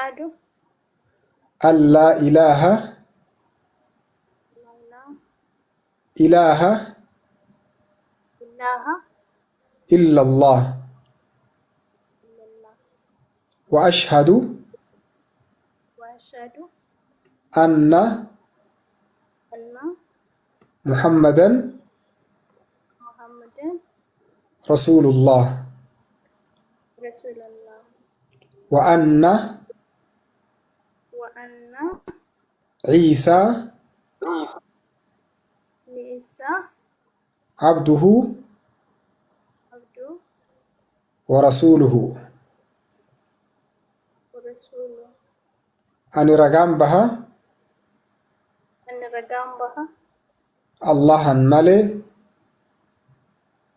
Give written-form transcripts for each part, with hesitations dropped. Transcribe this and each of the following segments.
Ashhadu. An laa ilaaha. Laa ilaaha. Ilaaha. Illa Allah. Illallah. Wa ashhadu. Wa ashhadu. Anna. Anna. Muhammadan. Muhammadan. Rasuulullah. Rasuulallah. Wa anna. Wa anna. Ciisaa. Ciisaa. Abduhu. Abduhu. Wa rasuuluhu. Wa rasuuluhu. Ani ragaan baha. Ani ragaan baha. Allahan malee.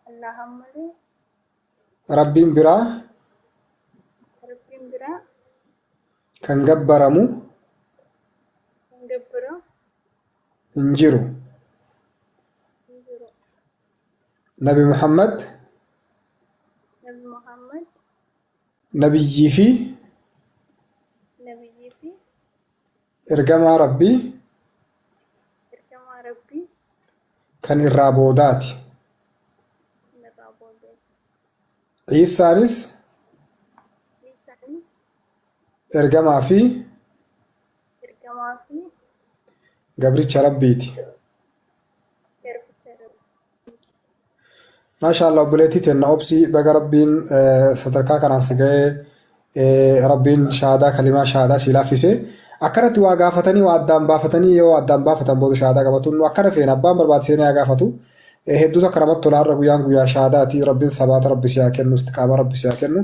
Allahan malee. Rabbiin biraa. Rabbiin biraa. Kan gabbaramu. Kan gabbaramu. Hin jiru. Hin jiru. Nabi Muhammad. Nabi Muhammad. Nabiyyii fi. Nabiyyii fi. Ergamaa Rabbii. Ergamaa Rabbii. Kan irraa boodaati. Kan irraa boodaati. Ciisaanis. Ciisaanis. Ergamaa fi. Ergamaa fi. Gabricha Rabbiiti. Garbicha Rabbiiti. Maasha Allah, obboleettii teenna obsii, baga Rabbiin sadarkaa kanaan si ga'ee, Rabbiin shahaadaa, kalimaa shahaadaa si laaffise. Akkanatti waa gaafatanii, waa addaan baafatanii, yoo addaan baafatan booda shahaadaa qabatu. Nu akkana feena, abbaan barbaade seenee haa gaafatu. Hedduu takka namatti tola. Har'a guyyaan guyyaa shahaadaati. Rabbiin sabaata Rabbi si haa kennu, istiqaamaa Rabbi si haa kennu.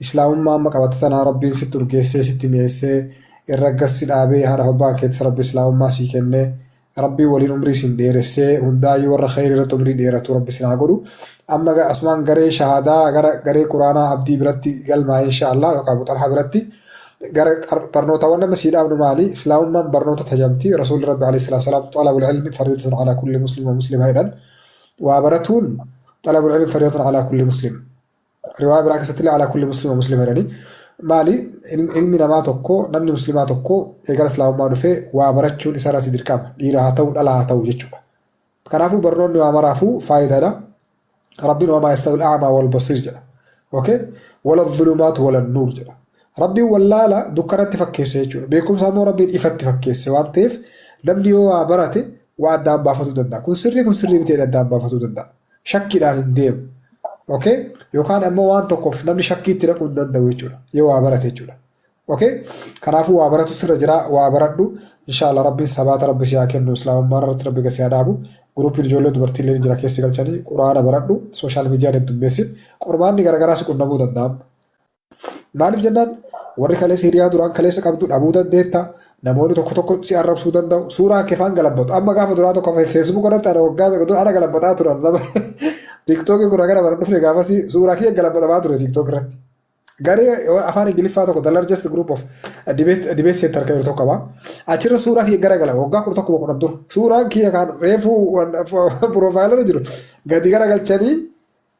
Islaamummaa amma qabatte tana Rabbiin sitti urgeessee, sitti mi'eessee, irra gas si dhaabee, haadha abbaan keetis Rabbi islaamummaa sii kennee, Rabbiin waliin umrii isin dheeressee, hundaayyuu warra kheyrii irratti umrii dheeratu Rabbi isin haa godhu. Amma asumaan garee shahaadaa gara garee quraanaa Abdii biratti galmaa insha Allah, yookaan Abu Xalhaa biratti gara barnootawwan nama sii dhaabnu maali? Islaamummaan barnoota tajamti. Rasuulli Rabbi alayhi salaatu wasalaam xalabul ilmi fariidatun alaa kulli muslim wa muslima jedhan. Waa baratuun xalabul ilmi fariidatun alaa kulli muslim. Riwaayaa biraa keessatti illee alaa kulli muslima muslima jedhanii. Maali, ilmi namaa tokko, namni muslimaa tokko eegala islaamummaa dhufee waa barachuun isa irratti dirqama. Dhiira haa ta'u, dhala haa ta'u jechuudha. Kanaafuu barnoonni waa maraafuu faayidaadha. Rabbiin wamaa yastawil a'maa wal basiir jedha. Okay? Wala dhulumaatu wala nuur jedha. Rabbiin wallaala dukkanatti fakkeesse jechuudha. Beekumsa immoo Rabbiin ifatti fakkeesse waan ta'eef, namni yoo waa barate waa addaan baafatuu danda'a. Kun sirrii, kun sirrii miti addaan baafatuu danda'a. Shakkiidhaan hin deemu. Okay? Yookaan ammoo waan tokkoof namni shakkii itti naquu hin danda'u jechuudha. Yoo waa barate jechuudha. Okay? Kanaafuu waa baratu sirra jira, waa baradhu. Inshallah Rabbiin sabaata Rabbi si haa kennu, islaamummaa irratti Rabbi si haa dhaabu. Guruupiin ijoollee dubartii illee ni jira, keessi galchanii quraana baradhu. Social miidiyaan heddummeessin. Qormaanni garaagaraa si qunnamuu danda'a. Maaliif jennaan, warri kaleessa hiriyaa duraan kaleessa qabdu dhabuu dandeetta. Namoonni tokko tokko si arrabsuu danda'u. Suuraa kee faan galabbatu. Amma gaafa duraa tokko Facebook irratti ana waggaa meeqa dura ana galabbataa turan. Nama TikTokii kun gara bara dhufne gaafasii suuraa kiyya galabbatamaa ture TikTok irratti. Garee afaan Ingiliffaa tokko, the largest group of debate center kan jiru tokko qaba. Achirra suuraa kiyya garagala waggaa 11, 10 dura. Suuraan kiyya kan reefuu profile irra jiru gadi garagalchanii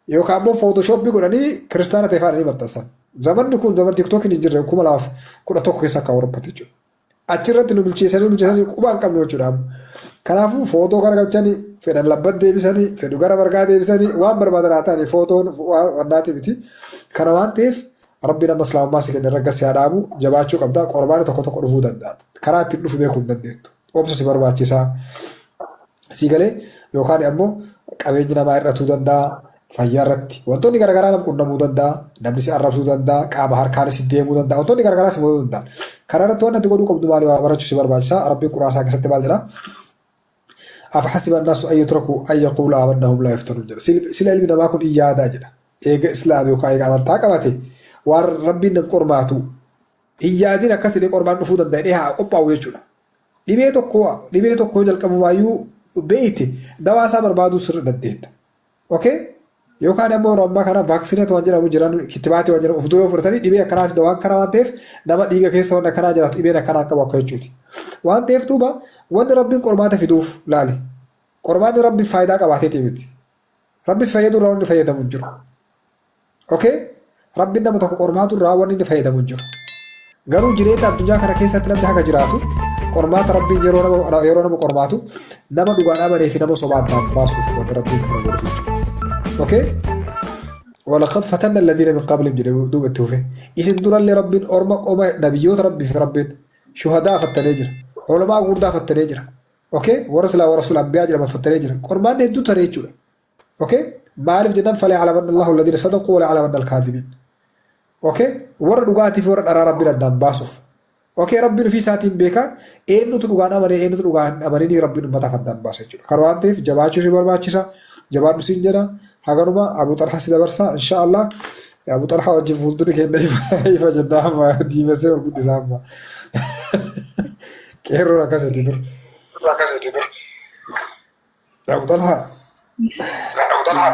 yookaan immoo Photoshop godhanii kiristaana ta'e faana ni maxxansan. Zamanni kun zaman TikTokiin hin jirre, 2011 keessa akka Awurooppatti jechuudha. Achirratti nu bilcheessanii bilcheessanii quba hin qabnu jechuudha. Kanaafuu footoo garagalchanii, fedhan labbat deebisanii, fedhu gara margaa deebisanii, waan barbaadan haa ta'anii, footoon waan wannaati miti. Kana waan ta'eef Rabbiin amma islaamummaa si kenne irra si haa dhaabu, jabaachuu qabda. Qormaanni tokko tokko dhufuu danda'a. Karaa ittiin dhufu beekuu hin dandeettu. Obsa si barbaachisaa. Sii galee? Yookaan ammoo qabeenyi namaa hir'atuu danda'a. Fayyaa irratti wantoonni garaagaraa nama qunnamuu danda'a. Namni si arrabsuu danda'a. Qaama harkaanis si deemuu danda'a. Wantoonni garaagaraa si mudachuu danda'a. Kana irratti waan ati godhuu qabdu maali? Waa barachuu si barbaachisa. Rabbiin quraana isaa keessatti maal jedha? Afahasiba annaasu an yutraku an yaquulu aamanna hum laa yuftanuun jedha. Sila ilmi namaa kun in yaadaa jedha. Eega islaam yookaan eega amantaa qabate waan Rabbiin nan qormaatu hin yaadin, akkas jedhee qormaan dhufuu danda'a jedhee haa qophaa'u jechuudha. Dhibee tokko jalqabumaayyuu beeyte, dawaa isaa barbaaduu sirri dandeetta. Okay? Yookaan ammoo yeroo ammaa kana vaaksineet waan jedhamu jiran, kittibaatii waan jedhamu of dura fudhatanii, dhibee akkanaaf dawaan kana waan ta'eef, nama dhiiga keessa waan akkanaa jiraatu dhibeen akkanaa qabu akka jechuuti. Waan ta'eef duuba wanni Rabbiin qormaata fiduuf laali. Qormaanni Rabbi faayidaa qabaateeti miti. Rabbis fayyaduu irraa wanni fayyadamu hin jiru. Okay? Rabbiin nama tokko qormaatu irraa wanni inni fayyadamu hin jiru. Garuu jireenya addunyaa kana keessatti namni haga jiraatu qormaata Rabbiin yeroo nama yeroo nama qormaatu nama dhugaan amanee fi nama sobaa addaan baasuuf wanni Rabbiin kana godhuuf jechuudha. Okay? Walaqad fatanna alladhiina min qablihim jedhe duuba itti fufe. Isin durallee Rabbiin orma qoma nabiyyoota Rabbii fi Rabbiin shuhadaa fattanee jira. Ulamaa gurguddaa fattanee jira. Okay? Warra silaa warra rasul ambiyaa jedhaman fattanee jira. Qormaanni hedduu tare jechuudha. Okay? Maaliif jennaan fala ya'lamanna Allahu alladhiina sadaquu wala ya'lamanna al-kaadhibiin. Okay? Warra dhugaatii fi warra dharaa Rabbiin addaan baasuuf. Okay, Rabbiin ofii isaatiin beeka eenyutu dhugaan amanee eenyutu dhugaan hin amanini Rabbiin ummataaf addaan baasa jechuudha. Kana waan ta'eef jabaachuu si barbaachisa. Jabaadhu siin jedha. Haganuma Abu Xalha si dabarsa insha Allah. Abu Xalha wajjin fuuldurri keenya ifa ifa jennaa amma diimessee ol guddisaa amma. Qeerroon akkasitti dur. Akkasitti dur. Abu Xalha. Abu Xalha.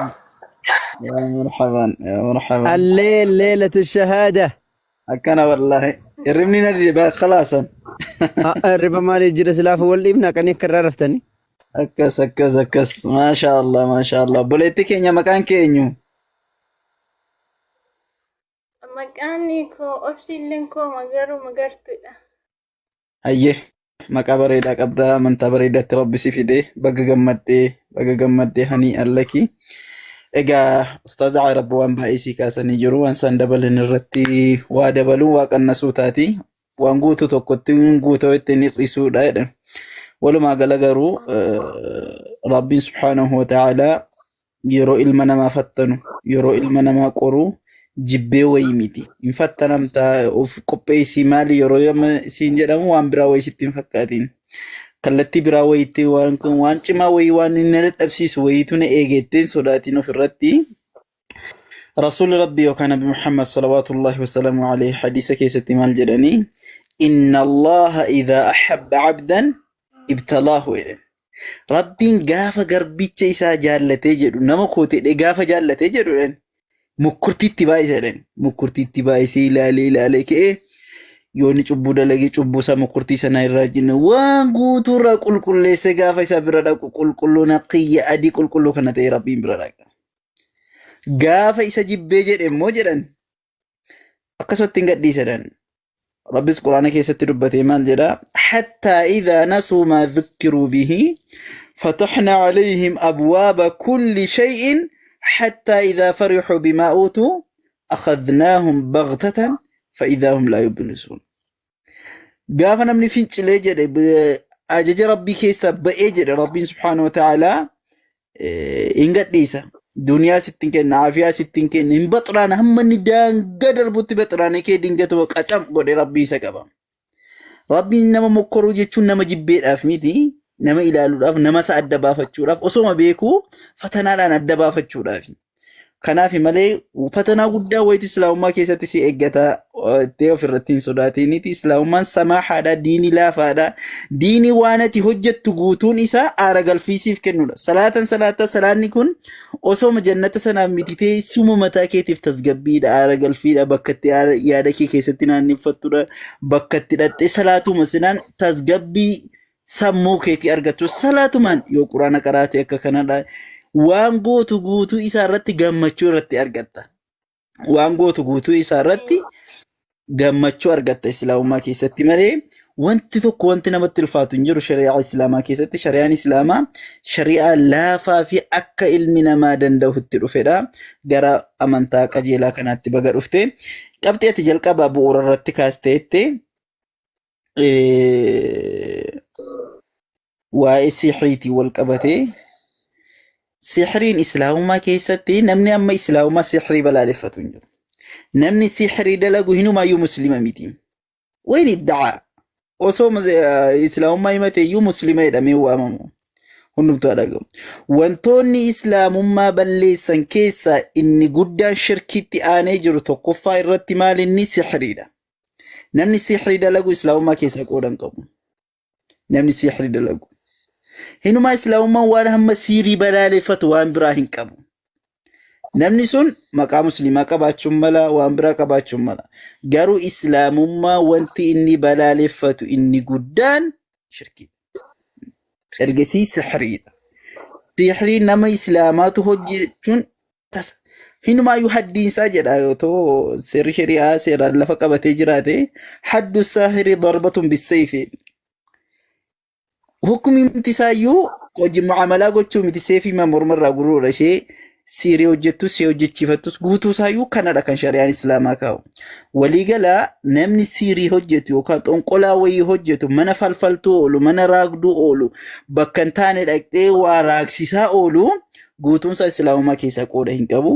يا مرحبا يا مرحبا. الليل ليلة الشهادة. Akkana wallaahi. Hirribni na dide khalaasan. Hirriba maalii jira silaafu wal dhiibna qanii akka irraa raftanii. Akkas akkas akkas. Maasha Allah maasha Allah. Obboleetti keenya maqaan kee eenyu? Maqaan koo Obsiilleen koo Magaruu Magartuudha. Hayyee maqaa bareedaa qabda amantaa bareedaatti rabbi si fide baga gammaddee baga gammaddee hanii allaki. Egaa ustaaza Arab waan baay'ee sii kaasanii jiru waan isaan dabalan irratti waa dabaluun waa qannasuu taati waan guutuu tokkotti guutoo ittiin hir'isuudha jedhan. Walumaa gala garuu rabbiin subhaanahu wa ta'aalaa yeroo ilma namaa fattanu, yeroo ilma namaa qoru jibbee wayii miti. Hin fattanamta of qopheessii maali yeroo yooma siin jedhamu waan biraa wayii sitti hin fakkaatiin. Kallattii biraa wayiitti waan kun waan cimaa wayii waan inni na dadhabsiisu wayiitu na eegeettee hin sodaatiin ofirratti. Rasuulli Rabbii yookaan Nabi Muhammad salawaatullahi wasalaamu alayhi hadiisa keessatti maal jedhanii? Inna Allaha idhaa ahabba abdan ibtalaahu jedhan. Rabbiin gaafa garbicha isaa jaallatee jedhu nama kooti jedhee gaafa jaallatee jedhu jedhan mukkurtiitti baay'isa jedhan. Mukkurtiitti baay'isee ilaalee ilaalee ka'ee yoo inni cubbuu dalagee cubbuu isaa mukkurtii sana irraa jinne waan guutuu irraa qulqulleessee gaafa isa bira dhaqu qulqulluu naqiyya adii qulqulluu kana ta'e Rabbiin bira dhaqa. Gaafa isa jibbee jedhe immoo jedhan akkasumatti hin gadhiisa jedhan. Rabbis Quraana keessatti dubbatee maal jedha? Hattaa idhaa nasuu maa dhukkiruu bihi fataxnaa alayhim abwaaba kulli shay'in hattaa idhaa farixuu bimaa uutuu akhadnaahum baghtatan fa'idhaa hum laa yublisuun. Gaafa namni fincilee jedhe ajaja Rabbii keessaa ba'ee jedhe Rabbiin subhaanahu wa ta'aalaa hin gadhiisa. Duniyaa sitti hin kenna, aafiyaa sitti hin kenna, hin baxraana hamma inni daangaa darbutti baxraanee kee dingatuma qacam godhe Rabbii isa qaba. Rabbiin nama mokkoruu jechuun nama jibbeedhaaf miti, nama ilaaluudhaaf, nama isa adda baafachuudhaaf, osoma beekuu fatanaadhaan adda baafachuudhaaf. Kanaaf malee fatanaa guddaa wayiiti islaamummaa keessatti si eeggata ittee ofirratti hin sodaatiniiti. Islaamummaan samaahaadha, diinii laafaadha. Diinii waan ati hojjettu guutuun isaa aara galfii siif kennudha. Salaatan salaata salaanni kun osooma jannata sanaaf miti ta'e suma mataa keetiif tasgabbiidha, aara galfiidha, bakka itti yaada kee keessatti naanneffattudha, bakka itti dhaqxee salaatuma sinaan tasgabbii sammuu keetii argattu salaatumaan yoo quraana qaraate akka kanadha waan gootu guutuu isaa irratti gammachuu irratti argatta. Waan gootu guutuu isaa irratti gammachuu argatta islaamummaa keessatti malee wanti tokko wanti namatti ulfaatu hin jiru shari'aa islaamaa keessatti. Shari'aan islaamaa shari'aa laafaa fi akka ilmi namaa danda'utti dhufedha. Gara amantaa qajeelaa kanaatti baga dhufte. Qabxii ati jalqabaa bu'uura irratti kaasteette waa'ee sihriitiin wal qabatee sihriin islaamummaa keessatti namni amma islaamummaa sihrii balaaleffatu hin jiru. Namni sihrii dalagu hinumaayyuu muslima miti. Wayin idda'aa osoo islaamummaa himate iyyuu muslima jedhamee waamamu. Hundumtuu haa dhagahu. Wantoonni islaamummaa balleessan keessaa inni guddaan shirkiitti aanee jiru tokkoffaa irratti maal inni sihriidha. Namni sihrii dalagu islaamummaa keessaa qooda hin qabu. Namni sihrii dalagu. Hinumaa islaamummaan waan hamma siirii balaaleffatu waan biraa hin qabu. Namni sun maqaa musliimaa qabaachuun mala, waan biraa qabaachuun mala. Garuu islaamummaa wanti inni balaaleffatu inni guddaan shirkii. Ergasii sihriidha. Sihrii nama islaamaatu hojjechuun tasa. Hinumaayyuu haddiinsaa jedha otoo seerri shari'aa seeraan lafa qabatee jiraate haddu saahiri darbatun bissayfi. Hukumimti isaayyuu hojii mu'amalaa gochuu miti seefii morma irraa guruudha ishee siirii hojjettus ishee hojjechiifattus guutuu isaayyuu kanadha kan shari'aan islaamaa kaa'u. Waliigala namni siirii hojjetu yookaan xonqolaa wayii hojjetu mana falfaltuu oolu mana raagduu oolu bakka hin taane dhaqxee waa raagsisaa oolu guutuun isaa islaamummaa keessaa qooda hin qabu.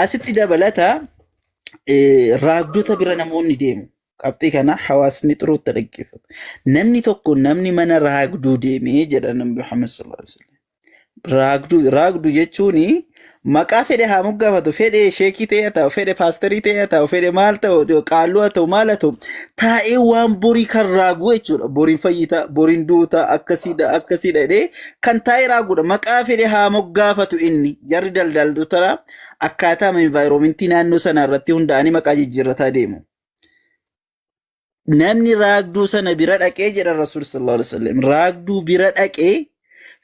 Asitti dabalata raagdota bira namoonni deemu. Qabxii kana hawaasni xuruutti dhaggeeffatu. Namni tokko namni mana raagduu deemee jedha Nabi Muhammad sallallahu alaihi wasallam. Raagduu raagduu jechuun maqaa fedhe haa moggaafatu fedhe sheekii ta'e haa ta'u fedhe paasterii ta'e haa ta'u fedhe maal ta'u qaalluu haa ta'u maal haa ta'u taa'ee waan borii kan raagu jechuudha. Boriin fayyita boriin duuta akkasiidha akkasiidha jedhee kan taa'ee raagudha. Maqaa fedhe haa moggaafatu inni jarri daldaltoota akkaataa envaayiroomentii naannoo sanaa irratti hundaa'anii maqaa jijjiirrataa deemu. Namni raagduu sana bira dhaqee jedha Rasuul sallallahu alaihi wasallam raagduu bira dhaqee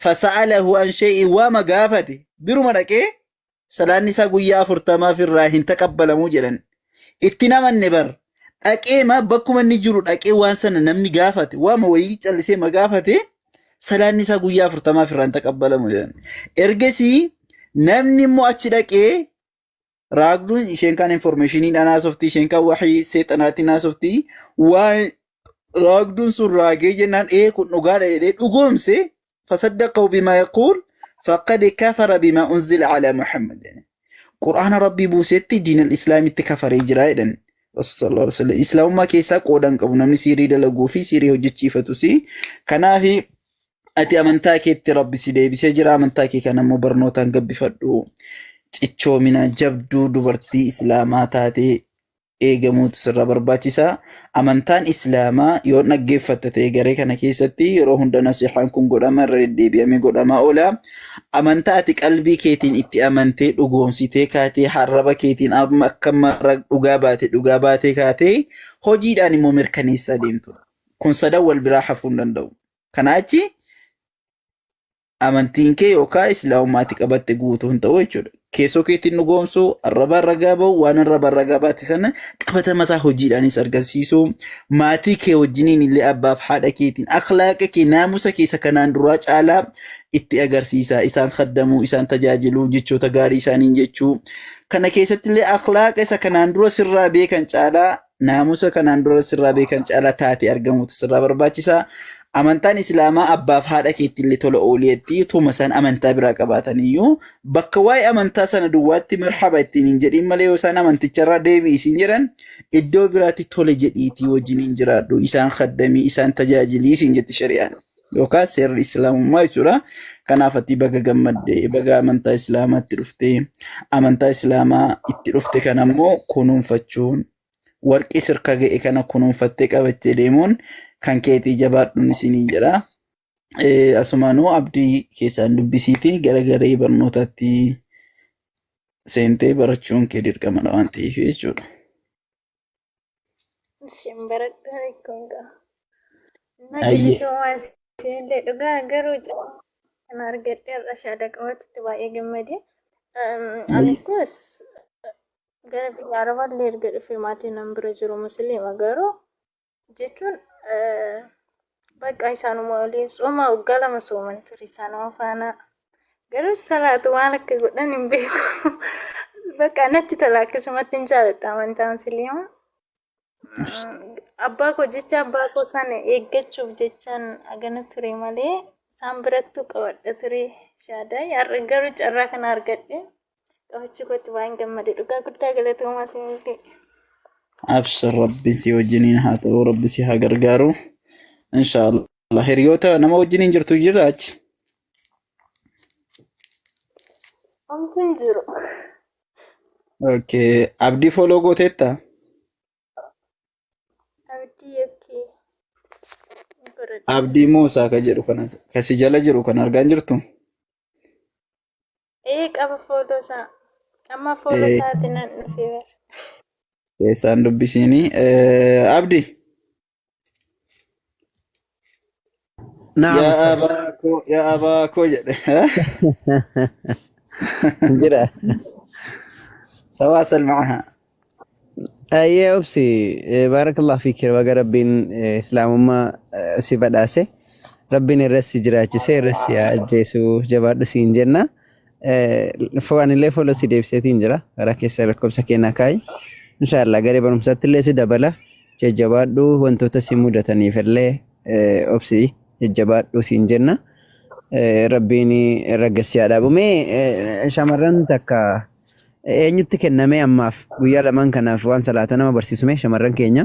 fasa'alahu an shay'in waama gaafate biruma dhaqee salaanni isaa guyyaa afurtamaaf irraa hin taqabbalamuu jedhan. Itti namanne bar dhaqee ma bakkuma inni jiru dhaqee waan sana namni gaafate waama wayii callisee ma gaafate salaanni isaa guyyaa afurtamaaf irraa hin taqabbalamu jedhan. Ergasii namni immoo achi dhaqee Raagduun isheen kaan informationiidhaan haasofti, isheen kaan wahii seexanaatiin haasofti. Waan raagduun sun raagee jennaan ee kun dhugaadha jedhee dhugoomse fasaddaqahu bimaa yaquul faqad kafara bimaa unzila alaa Muhammad jedhan. Qur'aana Rabbii buusetti diinal islaamitti kafaree jira jedhan. Rasuul sallallahu alaihi wasallam islaamummaa keessaa qooda hin qabu namni siirii dalaguu fi siirii hojjechiifatus. Kanaaf Ati amantaa keetti Rabbi si deebisee jira. Amantaa kee kana immoo barnootaan gabbifadhu. Cichoomina jabduu dubartii Islaamaa taatee eegamuutu sirra barbaachisa. Amantaan Islaamaa yoo dhaggeeffatta ta'e garee kana keessatti yeroo hunda nasihaan kun godhama irra deddeebi'amee godhamaa oola. Amantaa ati qalbii keetiin itti amantee dhugoomsitee kaatee harraba keetiin amma akka marra dhugaa baate dhugaa baatee kaatee hojiidhaan immoo mirkaneessaa deemtudha. Kun sadan wal biraa hafuu hin danda'u. Kanaa achi amantiin kee yookaan islaamummaa ati qabatte guutuu hin ta'u jechuudha. Keessoo keetiin dhugoomsuu, arrabaan ragaa ba'u, waan arrabaan ragaa baate sana qabatama isaa hojiidhaanis argisiisuu, maatii kee wajjiniin illee abbaaf haadha keetiin akhlaaqa kee naamusa kee isa kanaan duraa caalaa itti agarsiisa. Isaan khaddamuu, isaan tajaajiluu, jechoota gaarii isaaniin jechuu. Kana keessatti illee akhlaaqa isa kanaan dura sirraa beekan caalaa naamusa kanaan dura sirraa beekan caalaa taatee argamuutu sirraa barbaachisa. Amantaan Islaamaa abbaaf haadha keetti illee tola ooliyetti tuma isaan amantaa biraa qabaataniyyuu bakka waa'ee amantaa sana duwwaatti marhaba ittiin hin jedhin malee yoo isaan amanticharraa deebi'i siin jedhan iddoo biraatti tole jedhiitii wajjiniin jiraadhu isaan khaddamii isaan tajaajilii siin jetti shari'aan yookaan seerri islaamummaa jechuudha. Kanaaf ati baga gammadde baga amantaa islaamaatti dhufte amantaa islaamaa itti dhufte kana immoo kunuunfachuun warqii sirka ga'e kana kunuunfattee qabattee deemuun kan keetii jabaadhuun isiniin jedha. Asumaanuu abdii keessaan dubbisiitii gara garee barnootaatti seentee barachuun kee dirqamadha waan ta'eef jechuudha. Isheen baradhaa beekuun qaba. Na Ayyee. galatoomaa isinillee dhugaa garuu kana argadhee har'a shaada qabachuutti baay'ee gammade. Ani kunis gara biyya Arabaallee erga dhufee maatiin nan bira jiru musliima garuu jechuun bakka isaanuma waliin sooma waggaa lama sooman ture isaanuma faana. Garuu salaatu waan akka godhan hin beeku. Bakka natti tola akkasumatti hin jaaladha amantaa musliimaa. Abbaa koo jecha abbaa koo sana eeggachuuf jechaan agana ture malee isaan birattuu qabadha ture shaadaa. Har'a garuu carraa kana argadhe qabachuu kootti baay'een gammade dhugaa guddaa galatoomaa isinillee. Abshir rabbi si wajjiniin haa ta'u rabbi si haa gargaaru. Inshaallah hiriyoota nama wajjiniin jirtu jira achi. Homtuu hin jiru. Okay. Abdii follow gooteetta? Abdii okay. Godhadha. Abdii Muusaa ka jedhu kana ka si jala jiru kan argaa hin jirtu? Ee qaba fooloo isaa. Amma fooloo Ee, isaatiin nan dhufee bara. keessaan dubbisiini. Abdii. Naam Yaa ustaz. abaa koo yaa abaa koo jedhe. Jira. Tawaasal macaha. Ayyee obsi baarakallahu fiik baga rabbiin islaamummaa si badhaase rabbiin irra si jiraachise irra si haa ajjeesu jabaadhu siin jenna. Anillee follow si deebiseetiin jira karaa keessa lakkoofsa keenyaa kaayi. Inshaallah garee barumsaatti illee si dabala jajjabaadhu wantoota si mudataniif illee obsi jajjabaadhu siin jenna. Rabbiin irra gassi haa dhaabu. Mee shamarran takka eenyutti kennamee ammaaf guyyaa lamaan kanaaf waan salaata nama barsiisu mee shamarran keenya?